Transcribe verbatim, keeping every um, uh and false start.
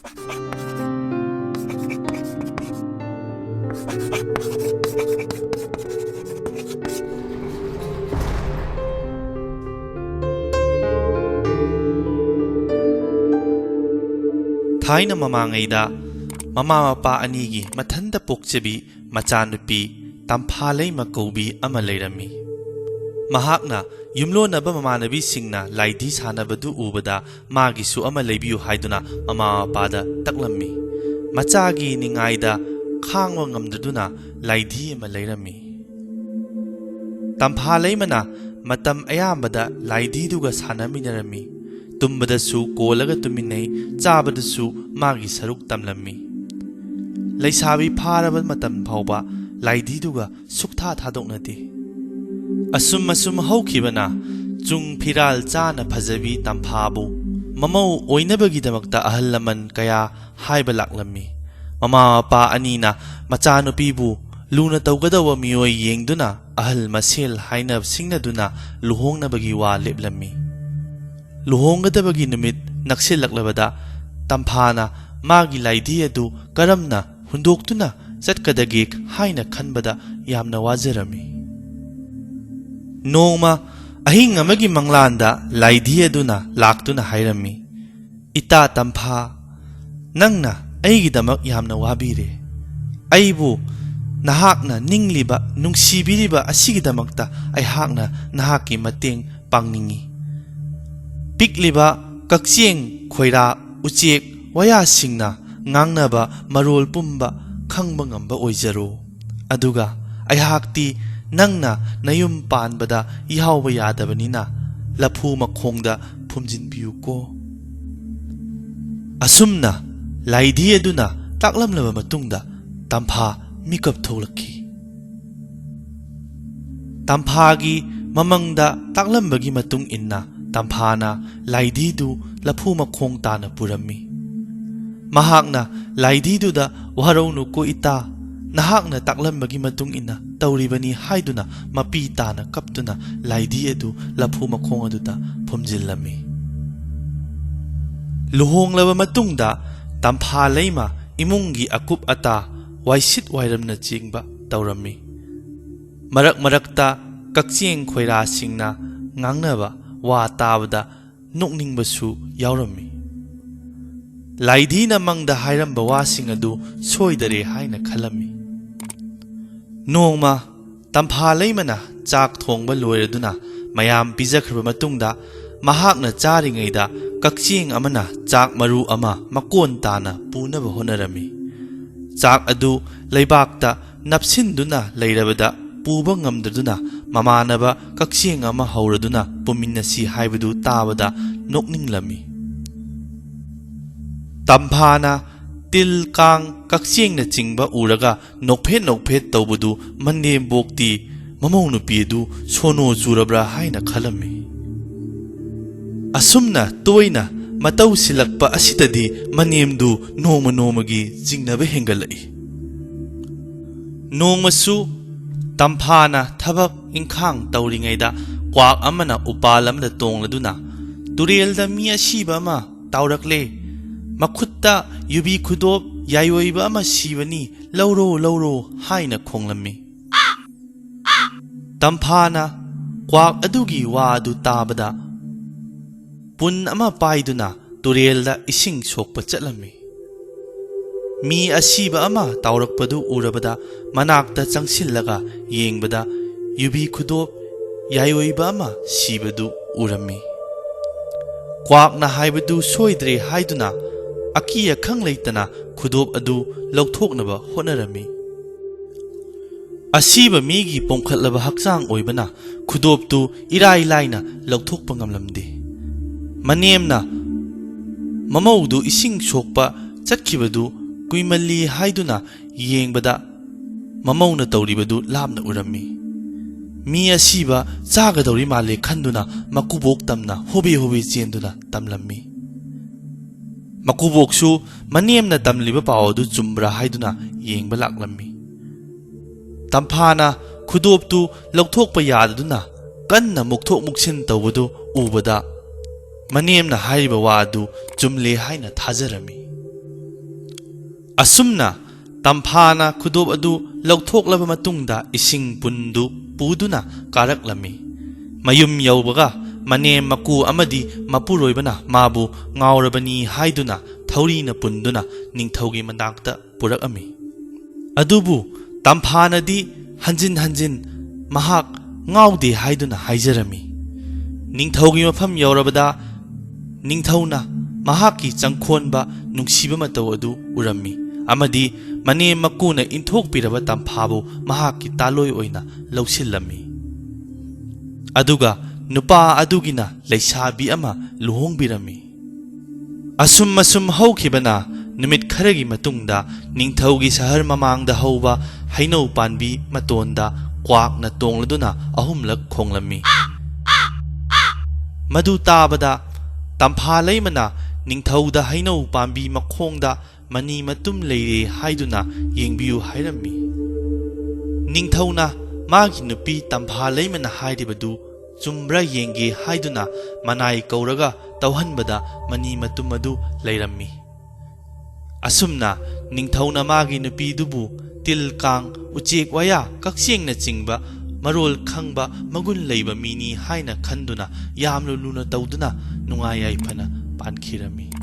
ꯊꯥꯏꯅ ꯃꯃꯥꯡꯉꯩꯗ ꯃꯃꯥ ꯃꯄꯥ ꯑꯅꯤꯒꯤ ꯃꯊꯟꯇ ꯄꯣꯛꯆꯕꯤ ꯃꯆꯥꯅꯨꯄꯤ ꯇꯝꯐꯥꯂꯩꯃ ꯀꯧꯕꯤ ꯑꯃ ꯂꯩꯔꯝꯃꯤ꯫ ꯃꯍꯥꯛꯅ ꯌꯨꯝꯂꯣꯟꯅꯕ ꯃꯃꯥꯟꯅꯕꯤꯁꯤꯡꯅ ꯂꯥꯏꯙꯤ ꯁꯥꯟꯅꯕꯗꯨ ꯎꯕꯗ ꯃꯥꯒꯤꯁꯨ ꯑꯃ ꯂꯩꯕꯤꯌꯨ ꯍꯥꯏꯗꯨꯅ ꯃꯃꯥ ꯃꯄꯥꯗ ꯇꯛꯂꯝꯃꯤ꯫ ꯃꯆꯥꯒꯤ ꯅꯤꯡꯉꯥꯏꯗ ꯈꯥꯡꯕ ꯉꯝꯗꯗꯨꯅ ꯂꯥꯏꯙꯤ ꯑꯃ ꯂꯩꯔꯝꯃꯤ꯫ ꯇꯝꯐꯥꯂꯩꯃꯅ ꯃꯇꯝ ꯑꯌꯥꯝꯕꯗ ꯂꯥꯏꯙꯤꯗꯨꯒ ꯁꯥꯟꯅꯃꯤꯟꯅꯔꯝꯃꯤ꯫ ꯇꯨꯝꯕꯗꯁꯨ ꯀꯣꯜꯂꯒ ꯇꯨꯝꯃꯤꯟꯅꯩ, ꯆꯥꯕꯗꯁꯨ ꯃꯥꯒꯤ ꯁꯔꯨꯛ ꯇꯝꯂꯝꯃꯤ꯫ ꯂꯩꯁꯥꯕꯤ ꯐꯥꯔꯕ ꯃꯇꯝ ꯐꯥꯎꯕ ꯂꯥꯏꯙꯤꯗꯨꯒ ꯁꯨꯛꯊꯥ ꯊꯥꯗꯣꯛꯅꯗꯦ꯫ ꯑꯁꯨꯝ ꯑꯁꯨꯝ ꯍꯧꯈꯤꯕꯅ ꯆꯨꯡ ꯐꯤꯔꯥꯜ ꯆꯥꯅ ꯐꯖꯕꯤ ꯇꯝꯐꯥꯕꯨ ꯃꯃꯧ ꯑꯣꯏꯅꯕꯒꯤꯗꯃꯛꯇ ꯑꯍꯜ ꯂꯃꯟ ꯀꯌꯥ ꯍꯥꯏꯕ ꯂꯥꯛꯂꯝꯃꯤ꯫ ꯃꯃꯥ ꯃꯄꯥ ꯑꯅꯤꯅ ꯃꯆꯥꯅꯨꯄꯤꯕꯨ ꯂꯨꯅ ꯇꯧꯒꯗꯧꯕ ꯃꯤꯑꯣꯏ ꯌꯦꯡꯗꯨꯅ ꯑꯍꯜ ꯃꯁꯦꯜ ꯍꯥꯏꯅ ꯁꯤꯡꯅꯗꯨꯅ ꯂꯨꯍꯣꯡꯅꯕꯒꯤ ꯋꯥ ꯂꯦꯞꯂꯝꯃꯤ꯫ ꯂꯨꯍꯣꯡꯒꯗꯕꯒꯤ ꯅꯨꯃꯤꯠ ꯅꯛꯁꯤꯜꯂꯛꯂꯕꯗ ꯇꯝꯐꯥꯅ ꯃꯥꯒꯤ ꯂꯥꯏꯙꯤ ꯑꯗꯨ ꯀꯔꯝꯅ ꯍꯨꯟꯗꯣꯛꯇꯨꯅ ꯆꯠꯀꯗꯒꯦ ꯍꯥꯏꯅ ꯈꯟꯕꯗ ꯌꯥꯝꯅ ꯋꯥꯖꯔꯝꯃꯤ꯫ ꯅꯣꯡꯃ ꯑꯍꯤꯡ ꯑꯃꯒꯤ ꯃꯪꯂꯥꯟꯗ ꯂꯥꯏꯙꯤ ꯑꯗꯨꯅ ꯂꯥꯛꯇꯨꯅ ꯍꯥꯏꯔꯝꯃꯤ, "ꯏꯇꯥ ꯇꯝꯐꯥ, ꯅꯪꯅ ꯑꯩꯒꯤꯗꯃꯛ ꯌꯥꯝꯅ ꯋꯥꯕꯤꯔꯦ꯫ ꯑꯩꯕꯨ ꯅꯍꯥꯛꯅ ꯅꯤꯡꯂꯤꯕ, ꯅꯨꯡꯁꯤꯕꯤꯔꯤꯕ ꯑꯁꯤꯒꯤꯗꯃꯛꯇ ꯑꯩꯍꯥꯛꯅ ꯅꯍꯥꯛꯀꯤ ꯃꯇꯦꯡ ꯄꯥꯡꯅꯤꯡꯏ꯫ ꯄꯤꯛꯂꯤꯕ ꯀꯛꯆꯦꯡ, ꯈꯣꯏꯔꯥ, ꯎꯆꯦꯛ, ꯋꯥꯌꯥꯁꯤꯡꯅ ꯉꯥꯡꯅꯕ ꯃꯔꯣꯜ ꯄꯨꯝꯕ ꯈꯪꯕ ꯉꯝꯕ ꯑꯣꯏꯖꯔꯣ꯫ ꯑꯗꯨꯒ ꯑꯩꯍꯥꯛꯇꯤ ꯅꯪꯅ ꯅꯌꯨꯝ ꯄꯥꯟꯕꯗ ꯌꯥꯎꯕ ꯌꯥꯗꯕꯅꯤꯅ ꯂꯐꯨ ꯃꯈꯣꯡꯗ ꯐꯨꯝꯖꯤꯟꯕꯤꯌꯨꯀꯣ"꯫ ꯑꯁꯨꯝꯅ ꯂꯥꯏꯙꯤ ꯑꯗꯨꯅ ꯇꯥꯛꯂꯝꯂꯕ ꯃꯇꯨꯡꯗ ꯇꯝꯐꯥ ꯃꯤꯀꯞ ꯊꯣꯛꯂꯛꯈꯤ꯫ ꯇꯝꯐꯥꯒꯤ ꯃꯃꯪꯗ ꯇꯥꯛꯂꯝꯕꯒꯤ ꯃꯇꯨꯡ ꯏꯟꯅ ꯇꯝꯐꯥꯅ ꯂꯥꯏꯙꯤꯗꯨ ꯂꯐꯨ ꯃꯈꯣꯡ ꯇꯥꯅ ꯄꯨꯔꯝꯃꯤ꯫ ꯃꯍꯥꯛꯅ ꯂꯥꯏꯙꯤꯗꯨꯗ, "ꯋꯥꯔꯧꯅꯨꯀꯣ ꯏꯇꯥ, ꯅꯍꯥꯛꯅ ꯇꯥꯛꯂꯝꯕꯒꯤ ꯃꯇꯨꯡ ꯏꯟꯅ ꯇꯧꯔꯤꯕꯅꯤ" ꯍꯥꯏꯗꯨꯅ ꯃꯄꯤ ꯇꯥꯅ ꯀꯞꯇꯨꯅ ꯂꯥꯏꯙꯤ ꯑꯗꯨ ꯂꯐꯨ ꯃꯈꯣꯡ ꯑꯗꯨꯗ ꯐꯨꯝꯖꯤꯜꯂꯝꯃꯤ꯫ ꯂꯨꯍꯣꯡꯂꯕ ꯃꯇꯨꯡꯗ ꯇꯝꯐꯥ ꯂꯩꯃ ꯏꯃꯨꯡꯒꯤ ꯑꯀꯨꯞ ꯑꯇꯥ, ꯋꯥꯏꯁꯤꯠ ꯋꯥꯏꯔꯝꯅꯆꯤꯡꯕ ꯇꯧꯔꯝꯃꯤ꯫ ꯃꯔꯛ ꯃꯔꯛꯇ ꯀꯛꯆꯦꯡ ꯈꯣꯏꯔꯥꯁꯤꯡꯅ ꯉꯥꯡꯅꯕ ꯋꯥ ꯇꯥꯕꯗ ꯅꯣꯛꯅꯤꯡꯕꯁꯨ ꯌꯥꯎꯔꯝꯃꯤ꯫ ꯂꯥꯏꯙꯤꯅ ꯃꯪꯗ ꯍꯥꯏꯔꯝꯕ ꯋꯥꯁꯤꯡ ꯑꯗꯨ ꯁꯣꯏꯗꯔꯦ ꯍꯥꯏꯅ ꯈꯜꯂꯝꯃꯤ꯫ ꯅꯣꯡꯃ ꯇꯝꯐꯥ ꯂꯩꯃꯅ ꯆꯥꯛ ꯊꯣꯡꯕ ꯂꯣꯏꯔꯗꯨꯅ ꯃꯌꯥꯝ ꯄꯤꯖꯈ꯭ꯔꯕ ꯃꯇꯨꯡꯗ, ꯃꯍꯥꯛꯅ ꯆꯥꯔꯤꯉꯩꯗ ꯀꯛꯆꯦꯡ ꯑꯃꯅ ꯆꯥꯛ ꯃꯔꯨ ꯑꯃ ꯃꯀꯣꯟ ꯇꯥꯅ ꯄꯨꯅꯕ ꯍꯣꯠꯅꯔꯝꯃꯤ꯫ ꯆꯥꯛ ꯑꯗꯨ ꯂꯩꯕꯥꯛꯇ ꯅꯞꯁꯤꯟꯗꯨꯅ ꯂꯩꯔꯕꯗ ꯄꯨꯕ ꯉꯝꯗꯗꯨꯅ ꯃꯃꯥꯟꯅꯕ ꯀꯛꯆꯦꯡ ꯑꯃ ꯍꯧꯔꯗꯨꯅ ꯄꯨꯃꯤꯟꯅꯁꯤ ꯍꯥꯏꯕꯗꯨ ꯇꯥꯕꯗ ꯅꯣꯛꯅꯤꯡꯂꯝꯃꯤ꯫ ꯇꯝꯐꯥꯅ ꯇꯤꯜ, ꯀꯥꯡ, ꯀꯛꯆꯦꯡꯅꯆꯤꯡꯕ ꯎꯔꯒ ꯅꯣꯛꯐꯦꯠ ꯅꯣꯛꯐꯦꯠ ꯇꯧꯕꯗꯨ ꯃꯅꯦꯝꯕꯣꯛꯇꯤ ꯃꯃꯧ ꯅꯨꯄꯤ ꯑꯗꯨ ꯁꯣꯅꯣ ꯆꯨꯔꯕ꯭ꯔꯥ ꯍꯥꯏꯅ ꯈꯜꯂꯝꯃꯤ꯫ ꯑꯁꯨꯝꯅ ꯇꯣꯏꯅ ꯃꯇꯧ ꯁꯤꯜꯂꯛꯄ ꯑꯁꯤꯗꯗꯤ ꯃꯅꯦꯝꯗꯨ ꯅꯣꯡꯃ ꯅꯣꯡꯃꯒꯤ ꯆꯤꯡꯅꯕ ꯍꯦꯟꯒꯠꯂꯛꯏ꯫ ꯅꯣꯡꯃꯁꯨ ꯇꯝꯐꯥꯅ ꯊꯕꯛ ꯏꯪꯈꯥꯡ ꯇꯧꯔꯤꯉꯩꯗ ꯀ꯭ꯋꯥꯛ ꯑꯃꯅ ꯎꯄꯥꯜ ꯑꯃꯗ ꯇꯣꯡꯂꯗꯨꯅ, "ꯇꯨꯔꯦꯜꯗ ꯃꯤ ꯑꯁꯤꯕ ꯑꯃ ꯇꯥꯎꯔꯛꯂꯦ, ꯃꯈꯨꯠꯇ ꯌꯨꯕꯤ ꯈꯨꯗꯣꯞ ꯌꯥꯏꯑꯣꯏꯕ ꯑꯃ ꯁꯤꯕꯅꯤ, ꯂꯧꯔꯣ, ꯂꯧꯔꯣ" ꯍꯥꯏꯅ ꯈꯣꯡꯂꯝꯃꯤ꯫ ꯇꯝꯐꯥꯅ ꯀ꯭ꯋꯥꯛ ꯑꯗꯨꯒꯤ ꯋꯥ ꯑꯗꯨ ꯇꯥꯕꯗ ꯄꯨꯟ ꯑꯃ ꯄꯥꯏꯗꯨꯅ ꯇꯨꯔꯦꯜꯗ ꯏꯁꯤꯡ ꯁꯣꯛꯄ ꯆꯠꯂꯝꯃꯤ꯫ ꯃꯤ ꯑꯁꯤꯕ ꯑꯃ ꯇꯥꯎꯔꯛꯄꯗꯨ ꯎꯔꯕꯗ ꯃꯅꯥꯛꯇ ꯆꯪꯁꯤꯜꯂꯒ ꯌꯦꯡꯕꯗ ꯌꯨꯕꯤ ꯈꯨꯗꯣꯞ ꯌꯥꯏꯑꯣꯏꯕ ꯑꯃ ꯁꯤꯕꯗꯨ ꯎꯔꯝꯃꯤ꯫ ꯀ꯭ꯋꯥꯛꯅ ꯍꯥꯏꯕꯗꯨ ꯁꯣꯏꯗ꯭ꯔꯦ ꯍꯥꯏꯗꯨꯅ ꯑꯀꯤ ꯑꯈꯪ ꯂꯩꯇꯅ ꯈꯨꯗꯣꯞ ꯑꯗꯨ ꯂꯧꯊꯣꯛꯅꯕ ꯍꯣꯠꯅꯔꯝꯃꯤ꯫ ꯑꯁꯤꯕ ꯃꯤꯒꯤ ꯄꯣꯝꯈꯠꯂꯕ ꯍꯛꯆꯥꯡ ꯑꯣꯏꯕꯅ ꯈꯨꯗꯣꯞꯇꯨ ꯏꯔꯥꯏ ꯂꯥꯏꯅ ꯂꯧꯊꯣꯛꯄ ꯉꯝꯂꯝꯗꯦ꯫ ꯃꯅꯦꯝꯅ ꯃꯃꯧꯗꯨ ꯏꯁꯤꯡ ꯁꯣꯛꯄ ꯆꯠꯈꯤꯕꯗꯨ ꯀꯨꯏꯃꯜꯂꯤ ꯍꯥꯏꯗꯨꯅ ꯌꯦꯡꯕꯗ ꯃꯃꯧꯅ ꯇꯧꯔꯤꯕꯗꯨ ꯂꯥꯞꯅ ꯎꯔꯝꯃꯤ꯫ ꯃꯤ ꯑꯁꯤꯕ ꯆꯥꯒꯗꯧꯔꯤ ꯃꯥꯜꯂꯦ ꯈꯟꯗꯨꯅ ꯃꯀꯨꯕꯣꯛ ꯇꯝꯅ ꯍꯣꯕꯦ ꯍꯣꯕꯦ ꯆꯦꯟꯗꯨꯅ ꯇꯝꯂꯝꯃꯤ꯫ ꯃꯀꯨꯕꯣꯛꯁꯨ ꯃꯅꯦꯝꯅ ꯇꯝꯂꯤꯕ ꯄꯥꯎ ꯑꯗꯨ ꯆꯨꯝꯕ꯭ꯔꯥ ꯍꯥꯏꯗꯨꯅ ꯌꯦꯡꯕ ꯂꯥꯛꯂꯝꯃꯤ꯫ ꯇꯝꯐꯥꯅ ꯈꯨꯗꯣꯞꯇꯨ ꯂꯧꯊꯣꯛꯄ ꯌꯥꯗꯗꯨꯅ ꯀꯟꯅ ꯃꯨꯛꯊꯣꯛ ꯃꯨꯛꯁꯤꯟ ꯇꯧꯕꯗꯨ ꯎꯕꯗ ꯃꯅꯦꯝꯅ ꯍꯥꯏꯔꯤꯕ ꯋꯥ ꯑꯗꯨ ꯆꯨꯝꯂꯦ ꯍꯥꯏꯅ ꯊꯥꯖꯔꯝꯃꯤ꯫ ꯑꯁꯨꯝꯅ ꯇꯝꯐꯥꯅ ꯈꯨꯗꯣꯞ ꯑꯗꯨ ꯂꯧꯊꯣꯛꯂꯕ ꯃꯇꯨꯡꯗ ꯏꯁꯤꯡ ꯄꯨꯟꯗꯨ ꯄꯨꯗꯨꯅ ꯀꯥꯔꯛꯂꯝꯃꯤ꯫ ꯃꯌꯨꯝ ꯌꯧꯕꯒ ꯃꯅꯦꯝ ꯃꯀꯨ ꯑꯃꯗꯤ ꯃꯄꯨꯔꯣꯏꯕꯅ ꯃꯥꯕꯨ ꯉꯥꯎꯔꯕꯅꯤ ꯍꯥꯏꯗꯨꯅ ꯊꯧꯔꯤꯅ ꯄꯨꯟꯗꯨꯅ ꯅꯤꯡꯊꯧꯒꯤ ꯃꯅꯥꯛꯇ ꯄꯨꯔꯛꯑꯝꯃꯤ꯫ ꯑꯗꯨꯕꯨ ꯇꯝꯐꯥꯅꯗꯤ ꯍꯟꯖꯤꯟ ꯍꯟꯖꯤꯟ ꯃꯍꯥꯛ ꯉꯥꯎꯗꯦ ꯍꯥꯏꯗꯨꯅ ꯍꯥꯏꯖꯔꯝꯃꯤ꯫ ꯅꯤꯡꯊꯧꯒꯤ ꯃꯐꯝ ꯌꯧꯔꯕꯗ ꯅꯤꯡꯊꯧꯅ ꯃꯍꯥꯛꯀꯤ ꯆꯪꯈꯣꯟꯕ ꯅꯨꯡꯁꯤꯕ ꯃꯇꯧ ꯑꯗꯨ ꯎꯔꯝꯃꯤ ꯑꯃꯗꯤ ꯃꯅꯦꯝ ꯃꯀꯨꯅ ꯏꯟꯊꯣꯛꯄꯤꯔꯕ ꯇꯝꯐꯥꯕꯨ ꯃꯍꯥꯛꯀꯤ ꯇꯥꯂꯣꯏ ꯑꯣꯏꯅ ꯂꯧꯁꯤꯜꯂꯝꯃꯤ꯫ ꯑꯗꯨꯒ ꯅꯨꯄꯥ ꯑꯗꯨꯒꯤꯅ ꯂꯩꯁꯥꯕꯤ ꯑꯃ ꯂꯨꯍꯣꯡꯕꯤꯔꯝꯃꯤ꯫ ꯑꯁꯨꯝ ꯑꯁꯨꯝ ꯍꯧꯈꯤꯕꯅ ꯅꯨꯃꯤꯠ ꯈꯔꯒꯤ ꯃꯇꯨꯡꯗ ꯅꯤꯡꯊꯧꯒꯤ ꯁꯍꯔ ꯃꯃꯥꯡꯗ ꯍꯧꯕ ꯍꯩꯅꯧ ꯄꯥꯝꯕꯤ ꯃꯇꯣꯟꯗ ꯀ꯭ꯋꯥꯛꯅ ꯇꯣꯡꯂꯗꯨꯅ ꯑꯍꯨꯝꯂꯛ ꯈꯣꯡꯂꯝꯃꯤ꯫ ꯃꯗꯨ ꯇꯥꯕꯗ ꯇꯝꯐꯥ ꯂꯩꯃꯅ ꯅꯤꯡꯊꯧꯗ ꯍꯩꯅꯧ ꯄꯥꯝꯕꯤ ꯃꯈꯣꯡꯗ ꯃꯅꯤ ꯃꯇꯨꯝ ꯂꯩꯔꯦ ꯍꯥꯏꯗꯨꯅ ꯌꯦꯡꯕꯤꯌꯨ ꯍꯥꯏꯔꯝꯃꯤ꯫ ꯅꯤꯡꯊꯧꯅ ꯃꯥꯒꯤ ꯅꯨꯄꯤ ꯇꯝꯐꯥ ꯂꯩꯃꯅ ꯍꯥꯏꯔꯤꯕꯗꯨ ꯆꯨꯝꯕ꯭ꯔꯥ ꯌꯦꯡꯒꯦ ꯍꯥꯏꯗꯨꯅ ꯃꯅꯥꯏ ꯀꯧꯔꯒ ꯇꯧꯍꯟꯕꯗ ꯃꯅꯤ ꯃꯇꯨꯝ ꯑꯗꯨ ꯂꯩꯔꯝꯃꯤ꯫ ꯑꯁꯨꯝꯅ ꯅꯤꯡꯊꯧꯅ ꯃꯥꯒꯤ ꯅꯨꯄꯤꯗꯨꯕꯨ ꯇꯤꯜ ꯀꯥꯡ, ꯎꯆꯦꯛ ꯋꯥꯌꯥ, ꯀꯛꯆꯦꯡꯅꯆꯤꯡꯕ ꯃꯔꯣꯜ ꯈꯪꯕ ꯃꯒꯨꯟ ꯂꯩꯕ ꯃꯤꯅꯤ ꯍꯥꯏꯅ ꯈꯟꯗꯨꯅ ꯌꯥꯝꯅ ꯂꯨꯅ ꯇꯧꯗꯨꯅ ꯅꯨꯡꯉꯥꯏ ꯌꯥꯏꯐꯅ ꯄꯥꯟꯈꯤꯔꯝꯃꯤ꯫